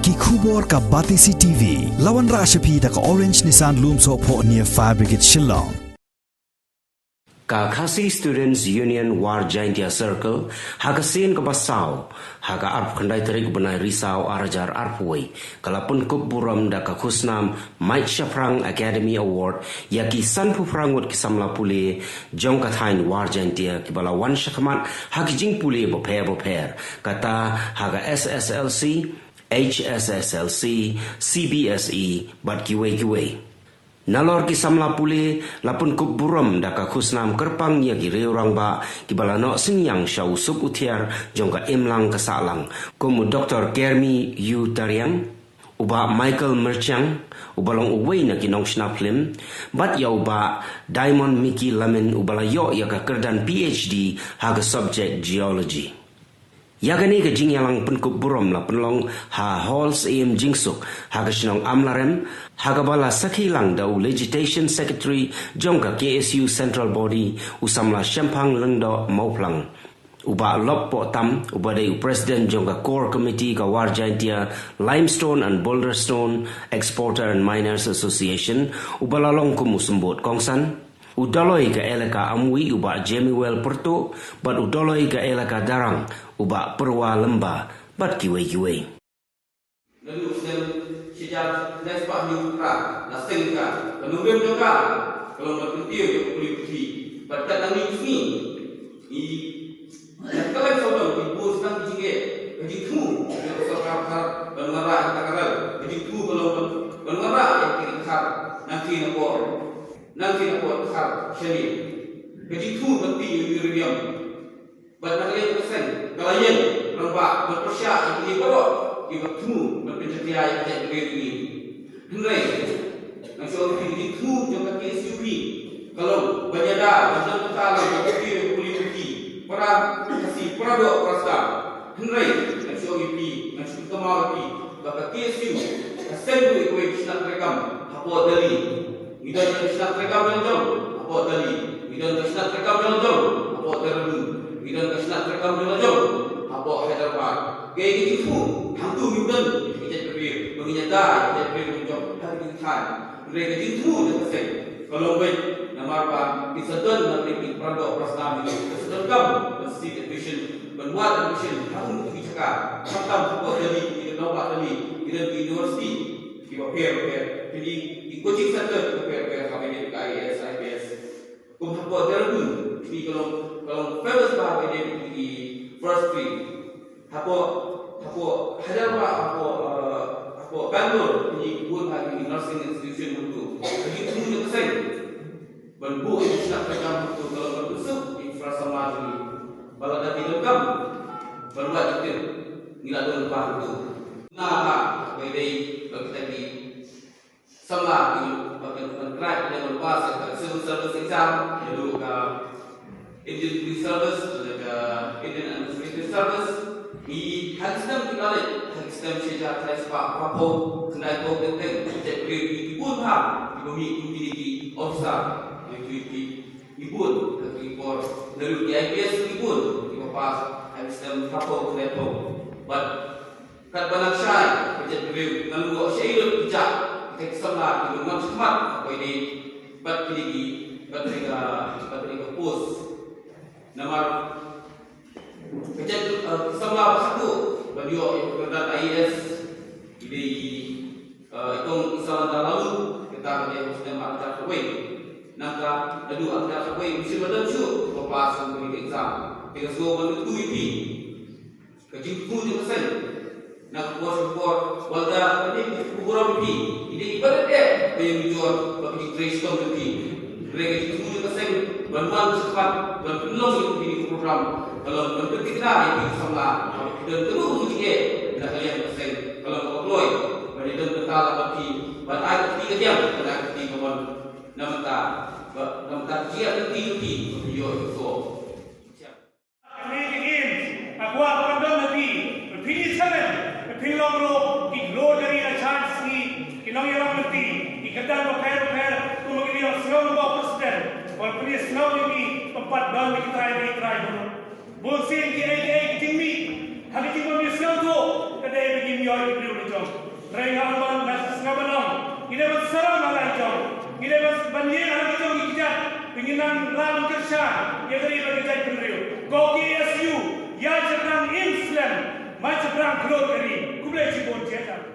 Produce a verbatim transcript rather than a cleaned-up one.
Ki khubor ka Batesi T V. La wanrah sha phi da ka Orange Nissan Lumsohphoh near Fire Brigade Shillong. Ka Khasi Students Union War Jaintia Circle, ha ka sien kaba saw, ha ka arphew khyndai tarik u bnai Risaw ar hajar arphew wei, ka la pynkup burom da ka khusnam Mike Shaphrang Academy Award ïa ki sanphew phra ngut ki samla pule jong ka thaiñ War Jaintia kiba la wan shakhmat ha ki jingpule bapher bapher, kata ha ka S S L C, H S S L C, C B S E bad kiwei kiwei. Nalor ki samla pule la pynkup burom da ka khusnam kyrpang ïa ki riew rangbah kiba la noh synñiang sha u suk u thiar jong ka imlang ka sahlang, kum u Doktor Kermi U Tariang, u Bah Michael Myrchiang, uba long uwei na ki nongshna phlim, bad ïa u Bah Diamond Mickey Lamin, uba la ïoh ïa ka kyrdan P H D ha ka subject Geology. Ïa kane ka jingïalang pynkup burom la pynlong ha Hall Syiem Jingsuk ha ka shnong Amlarem, ha kaba la sakhi lang da u Legislation Secretary jong ka K S U Central Body, u samla Shemphang Lyngdoh Mawphlang, u Bah Lop Pohtam, uba dei u President jong ka Core Committee ka War Jaintia Limestone and Boulder Stone Exporter and Miners Association, uba la long kum u symbud kongsan, u Doloi ka Elaka Amwi u Bah Jemiwel Pyrtuh, bad u Doloi ka Elaka Darrang u Bah Pyrwa Lymba, bad kiwei kiwei. Naduh u snem shi hajar khyndai spah hynñiew phra, la seng ka, ka nongrim jong ka, ka long ban kyntiew ïa ka pule puthi, bad kat nangni ka sngi, ngi ïa ka khlem sawdong ki bun sdang ki jingeh, ka jingthmu ïa ka sorkar Bharat ban wanrah ïa ka ral, ka jingthmu ka long ban, ban wanrah ïa ka ri Bharat, nangkien na por, nangkien na por Bharat shane, ka jingthmu ban tih ïa u uranium. Bad na ka liang ka seng, ka la ïeng rangbah ban pyrshah ïa kine baroh kiba thmu ban pynjakhlia ïa ka jaitbynriew jong ngi. Hynrei ngan shu ong ïa phi, ka jingthmu jong ka K S U P ka long ban ïada, ban don bynta lang ban kyntiew ïa ka pule puthi para Khasi, para doh para sdang. Hynrei ngan shu ong ïa phi, ngan shu kynmaw ïa phi ba ka K S U ka seng ruh ïa kawei ka shnat treikam hapoh Delhi. Ngi don ka shnat treikam jong la jong hapoh Delhi. Ngi don ka shnat treikam jong la jong hapoh Dehradun. Ngi don ka shnat treikam jong la jong hapoh Hyderabad. Kaei ka jingthmu? Hangtu ngi don ki jaitbynriew ba ngin ïada ïa ki jaitbynriew jong la jong ha ki jingthaw. Hynrei ka jingthmu jong ka seng ka long beit namar ba kin sa don na pdeng ki para doh para sdang, kin sa donkam ban seek admission, ban wad admission ha kine ki jaka. Khamtam hapoh Delhi, ki don, hapoh Delhi ki don ki university kiba pher bapher, ki, ki coaching center kiba pher bapher, ha ba ïadei bad ka I A S, I P S. Kum hapoh Dehradun, kine ka long, ka long famous bha ha ba ïadei bad ki forestry. Hapoh, hapoh Hyderabad, hapoh, eh, hapoh Bangalore, kine ki bun bha ki nursing institution hangtu. Ka jingthmu jong ka seng ban buh ïa ki shnat treikam hangtu ka long ban pynsuk ïa ki para samla jong ngi ba lada ki donkam ban wad jingtip, ngi la don bha hangtu. Nangta ba ïadei bad kita ki samla, ki ba kin, ban try ban pass ïa ka civil service exam, ïa ka Indian Police Service, ïa ka Indian Administrative Service. Ngi ha ki snem ki la leit, ha ki snem shi hajar khyndai spah phra phew, khyndai phew teng teng, ki jaitbynriew ki bun bha kiba mih kum kine ki officer, ïa ki, ki, ki bun ha ki por, naduh ki I P S ki bun kiba pass ha ki snem phra phew, khyndai phew. Bad katba nang shai, ka jaitbynriew, ngan ym ïoh shai lut ki jaka, kita ki samla kiba wan shakhmat ha kawei de, bad kine ki, bad kine ka, bad kine ka post. Namar ka jait, eh, ki samla ba haduh ban ïoh ïa ka kyrdan I A S, ki dei, eh, i Kong Isalanda Laloo, kata ka dei ha u snem ar hajar khatwei. Nangta naduh ar hajar khatwei, ym shym la don shuh kiba pass ïa kane ka exam. Te nga sngew ban kyntu ïa phi, ka jingthmu jong ka seng na ka por sha ka por, wat la kane ka burom ïa phi, ki dei kiba rit eh ba ïeng mijor bad ka jingtrei shitom jong phi. Hynrei ka jingthmu jong ka seng ban wan shakhmat ban pynlong ïa kine ki program ka long ban pynthikna ïa phi ki samla haba phi don kano kano ka jingeh na ka liang ka seng, ka long kaba kloi ban ïadon bynta lang bad phi, ban ai ka kti kadiang, ban ai ka kti kamon na bynta, ba na bynta ka jingïaid lynti jong phi ba phin ïoh ïa ka sor. Kane ka AIIMS, nga kwah ban ong ïa phi, ba phin ïa challenge, ba phin long ruh ki khlur jong ngi na Science City, ki nongïalam lynti, ki kyrdan bapher bapher, kumba ngi ïohsngew na u President, ba phin ïa sngew ïa ki, ba pat don ki trai, ki trai baroh. Bun sien kiei kiei ki jingmih, ha ki jingbym ïa sngewthuh, ka dei ba ki ïoh ki briew la jong. Hynrei nga ong ba nga sngap ban ong, ngi dei ban sarong ha la jong. Ngi dei ban ban ïeng ha la jong ki jait. Ba ngin nang lah ban kyrshan ïa ka ri bad ka jaitbynriew. Ko KSU, ïa shaphrang im slem, ma shaphrang khlur ka ri. Khublei shibun, jai jang.